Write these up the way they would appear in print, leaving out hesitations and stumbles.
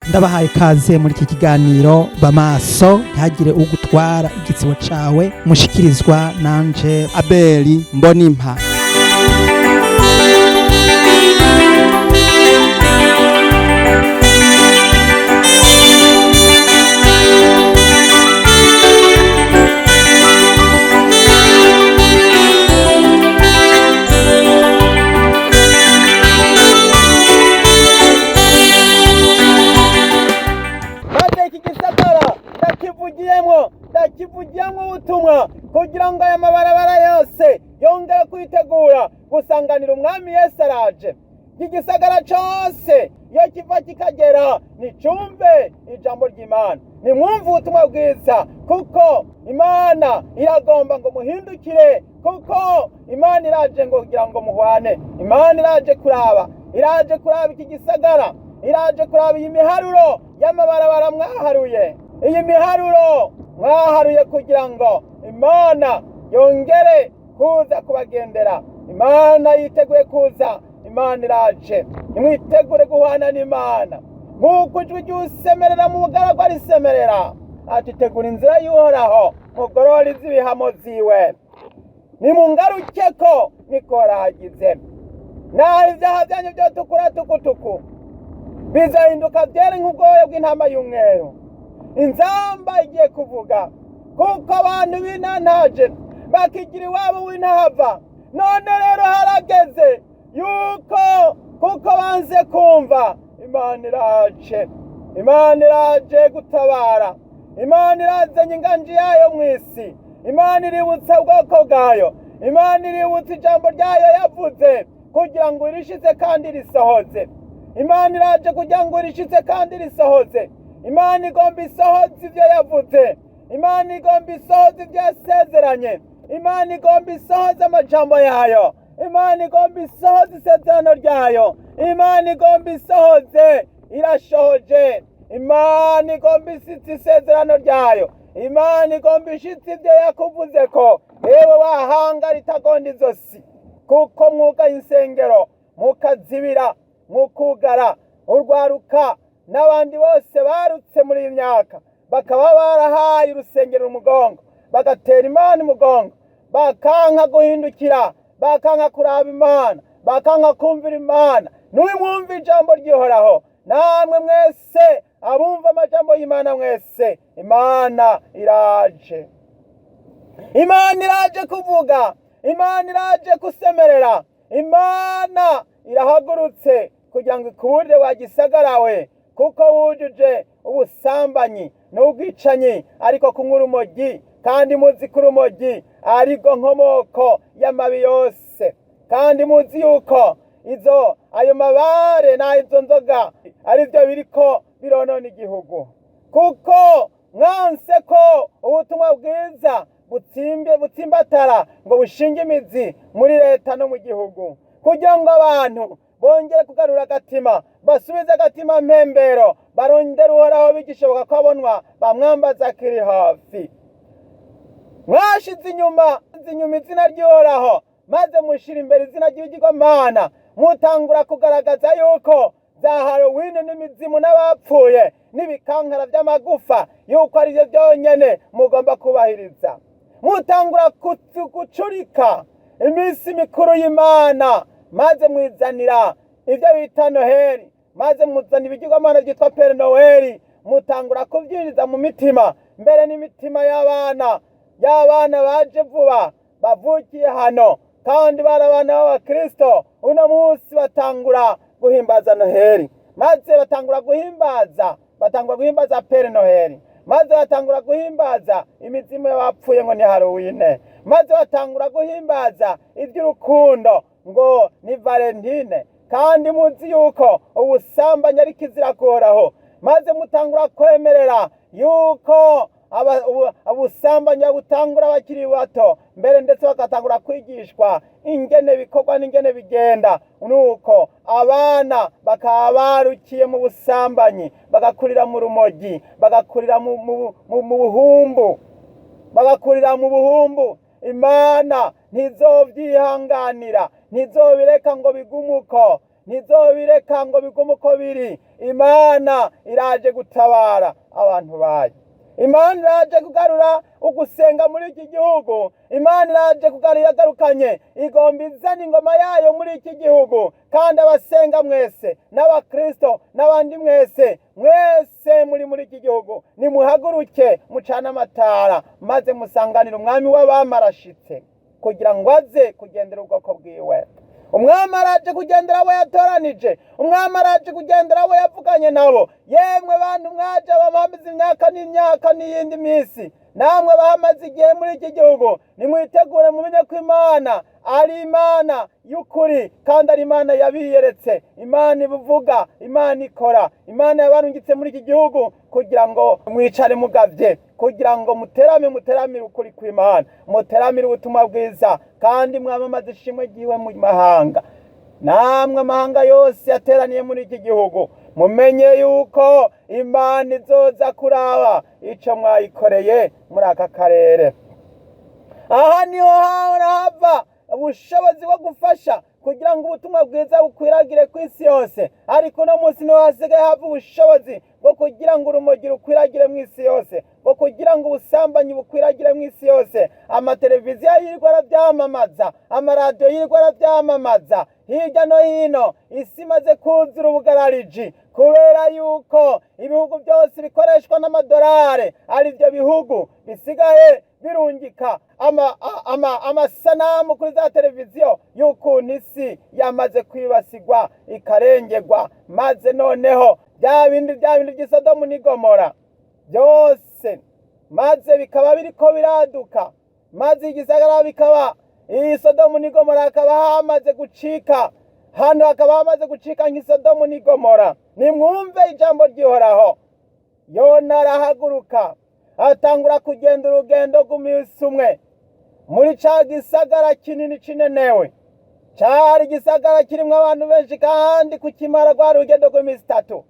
Ndabahaye ikaze muri iki kiganiro Bamaso, ntihagire ugutwara igitsibo cawe, mushikirizwa nanje Abeli Mbonimpa. Maze iki gisagara ndakivugiyemwo, ndakivugiyemwo ubutumwa kugira ngo aya mabarabara yose yongere kwitegura gusanganira umwami Yesu araje. Iki gisagara cose iyo kiva kikagera nicumve ijambo ry'Imana, nimwumve ubutumwa bwiza, kuko Imana iragomba ngo muhindukire, kuko Imana iraje ngo kugira ngo muhwane. Imana iraje kuraba, iraje kuraba iki gisagara, iraje kuraba iyi miharuro y'amabarabara mwaharuye, iyi miharuro mwaharuye kugira ngo Imana yongere kuza kubagendera. Imana yiteguye kuza, Imana iraje. Nimwitegure guhwana n'Imana nk'uko ijwi ry'usemerera mu bugaragwa risemerera ati: tegura inzira y'Uhoraho, mugorore iz'ibihamo ziwe, nimungaruke ko niko ragize. Naho ibyaha byanyu byotukura tukutuku, bizahinduka byere nk'ubwoya bw'intama y'umweru. Inzamba igiye kuvuga, kuko abantu b'intantaje bakigira iwabo w'intahava. None rero harageze yuko kuko banze kumva, Imana iraje, Imana iraje gutabara. Imana irazanye inganji yayo mu isi. Imana iributsa ubwoko bwayo, Imana iributsa ijambo ryayo yavuze kugira ngo irishize kandi risohoze. Imana iraje kugira ngo irishize kandi risohoze. Imana igomba isohoze ibyo yavuze. Imana igomba isohoze ibyo yasezeranye. Imana igomba isohoze amajambo yayo. Imana igomba isohoze isezerano ryayo. Imana igomba isohoze, irashohoje. Imana igomba isitse isezerano ryayo. Imana igomba ishitse ibyo yakuvuze ko yewe wahanga ritagonda izosi, kuko mwugaye insengero, mukazibira, mukugara urwaruka n'abandi bose barutse muri iyi myaka, bakaba barahaye urusengero umugongo, bagatera Imana umugongo, bakanka guhindukira, bakanka kuraba Imana, bakanka kumvira Imana. Nimwumva ijambo ry'ihoraho, namwe mwese abumva amajambo y'Imana mwese, Imana iraje. Imana iraje kuvuga, Imana iraje gusemerera, Imana irahagurutse kugira ngo ikuburire wa gisagara we, kuko wujuje ubusambanyi n'ubwicanyi, ariko kunywa urumogi, kandi muzi ko urumogi ariko nkomoko y'amabi yose, kandi muzi yuko izo ayo mabare n'izo nzoga aribyo biriko bironona igihugu, kuko mwanse ko ubutumwa bwiza butsimbe butsimbatara ngo bushinge imizi muri leta no mu gihugu, kugira ngo abantu bongere kugarura agatima, basubize agatima mpembero, barondere Uhoraho bigishoboka ko abonwa, bamwambaza akiri hafi. Mwashize inyuma inyuma izina ry'Uhoraho, maze mushira imbere izina ry'ibigirwamana, mutangura kugaragaza yuko za Halloween n'imizimu n'abapfuye n'ibikankara by'amagufa yuko arivyo byonyene mugomba kubahiriza. Mutangura gucurika iminsi mikuru y'Imana, maze mwizanira ibyo bita Noheli, maze muzana ibigirwamana byitwa Père Noel, mutangura kubyinjiza mu mitima, mbere n'imitima y'abana, y'abana baje vuba bavukiye hano kandi bari abana b'abakristo. Uno munsi batangura guhimbaza Noheli, maze batangura guhimbaza, batangura guhimbaza Père Noel, maze batangura guhimbaza imizimu y'abapfuye ngo ni Halloween, maze batangura guhimbaza iby'urukundo ngo ni Valentine, kandi muzi yuko ubusambanyi ari kizira kuhoraho. Maze mutangura kwemerera yuko ubusambanyi butangura bakiri bato, mbere ndetse bagatangura kwigishwa ingene bikorwa n'ingene bigenda. Nuko abana bakaba barukiye mu busambanyi, bagakurira mu rumogi, bagakurira mu buhumbu, bagakurira mu buhumbu. Imana ntizovyihanganira, ntizobireka ngo bigume uko. Ntizobireka ngo bigume uko biri. Imana iraje gutabara abantu bayo. Imana iraje kugarura ugusenga muri iki gihugu. Imana iraje kugarura, yagarukanye, igomba izana ingoma yayo muri iki gihugu. Kandi abasenga mwese, n'abakristo n'abandi mwese, mwese muri iki gihugu, nimuhaguruke mucane amatara, maze musanganire umwami w'abamarashitse kugira ngo aze kugendera ubwoko bwiwe. Umwami araje kugendera abo yatoranije. Umwami araje kugendera abo yavuganye nabo. Yemwe bantu mwaje bamamaze imyaka n'imyaka n'iyindi minsi, namwe bahamaze igihe muri iki gihugu, nimwitegure, mumenye ko Imana ari Imana y'ukuri kandi ari Imana yabiyeretse, Imana ivuga, Imana ikora, Imana yabarungitse muri iki gihugu kugira ngo mwicare mugavye, kugira ngo muterame, muteramire ukuri kw'Imana, muteramire ubutumwa bwiza, kandi mwamamaze ishimwe ryiwe mu mahanga. Namwe amahanga yose yateraniye muri iki gihugu, mumenye yuko Imana izoza kuraba ico mwayikoreye muri aka karere. Aha niho hahora hava ubushobozi bwo gufasha kugira ngo ubutumwa bwiza bukwiragire ku isi yose, ariko uno munsi niho hasigaye hava ubushobozi bwo kugira ngo urumogi rukwiragire mu isi yose, bwo kugira ngo ubusambanyi bukwiragire mu isi yose. Amateleviziyo yirirwa arabyamamaza, amaradiyo yirirwa arabyamamaza hirya no hino. Isi imaze kuzura ubugarariji kubera yuko ibihugu byose bikoreshwa n'amadolari, ari byo bihugu bisigaye birungika amasanamu kuri za televiziyo y'ukuntu isi yamaze kwibasirwa ikarengerwa, maze noneho bya bindi by'isodomu n'igomora byose, maze bikaba biriko biraduka, maze igisagara bikaba iyi Sodomu n'Igomora, hakaba hamaze gucika hano, hakaba hamaze gucika nk'isodomu n'Igomora. Nimwumve ijambo ry'ihoraho. Yona arahaguruka, atangura kugenda urugendo rw'umunsi umwe muri ca gisagara kinini cinenewe. Cari igisagara kirimwo abantu benshi, kandi kukimara rwari urugendo rw'iminsi 3,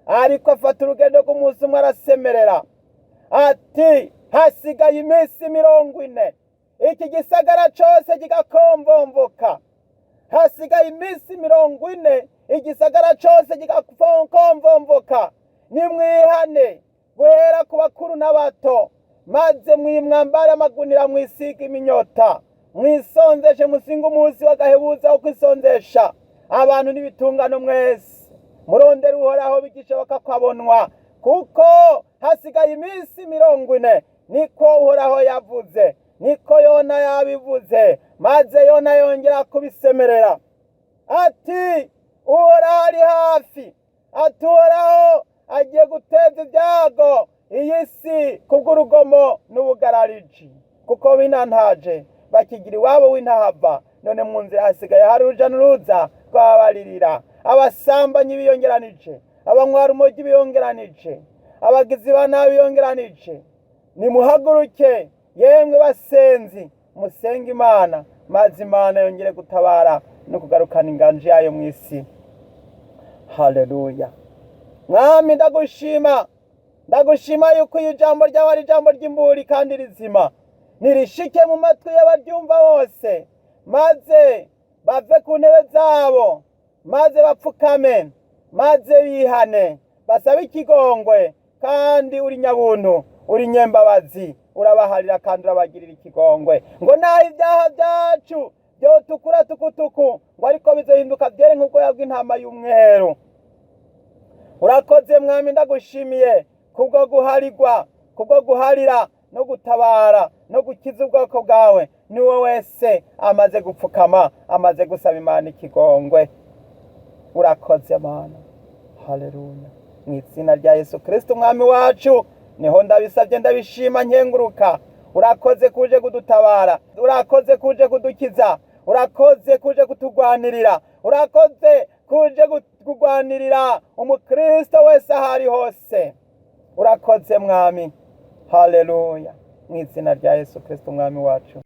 ariko afata urugendo rw'umunsi umwe. Arasemerera ati: "Hasigaye iminsi 40 iki gisagara cose kigakomvomvoka. Hasigaye iminsi 40 igisagara cose kigakomvomvoka. Nimwihane guhera ku bakuru n'abato, maze mwimwambare amagunira, mwisiga iminyota, mwisonzeshe, musinge umunsi w'agahebuza wo kwisonzesha, abantu n'ibitungano mwese. Murondere Uhoraho bigishoboka ko abonwa, kuko hasigaye iminsi 40, niko Uhoraho yavuze." Niko Yona yabivuze. Maze Yona yongera kubisemerera ati: "Uhoraho ari hafi." Ati: "Uhoraho agiye guteza ibyago iyi si kubw'urugomo n'ubugarariji, kuko binantaje bakigira iwabo w'intahava. None mu nzira hasigaye hari uruja n'uruza rw'ababaririra, abasambanyi biyongeranije, abanywa urumogi biyongeranije, abagizi ba nabi biyongeranije. Nimuhaguruke yemwe basenzi, musenge Imana, maze Imana yongere gutabara no kugarukana inganji yayo mu isi." Haleluya! Mwami, ndagushima, ndagushima yuko iyo ijambo ryawe ari ijambo ry'imburi kandi rizima. Nirishike mu matwi y'abaryumva bose, maze bave ku ntebe zabo, maze bapfukame, maze bihane, basabe ikigongwe. Kandi uri nyabuntu, uri nyembabazi, urabaharira kandi urabagirira ikigongwe. Ngo naho ibyaha byacu byotukura tukutuku, ngo ariko bizohinduka byere nk'ubwoya bw'intama y'umweru. Urakoze Mwami, ndagushimiye kubwo guharigwa, kubwo guharira no gutabara no gukiza ubwoko bwawe, niwe wese amaze gupfukama, amaze gusaba Imana ikigongwe. Urakoze Mana, haleluya! Mu izina rya Yesu Kristo umwami wacu niho ndabisabye, ndabishima, nkenguruka. Urakoze kuje kudutabara, urakoze kuje kudukiza, urakoze kuje kutugwanirira, urakoze kuje kugwanirira umukristo wese aho ari hose. Urakoze Mwami, haleluya! Mu izina rya Yesu Kristo umwami wacu.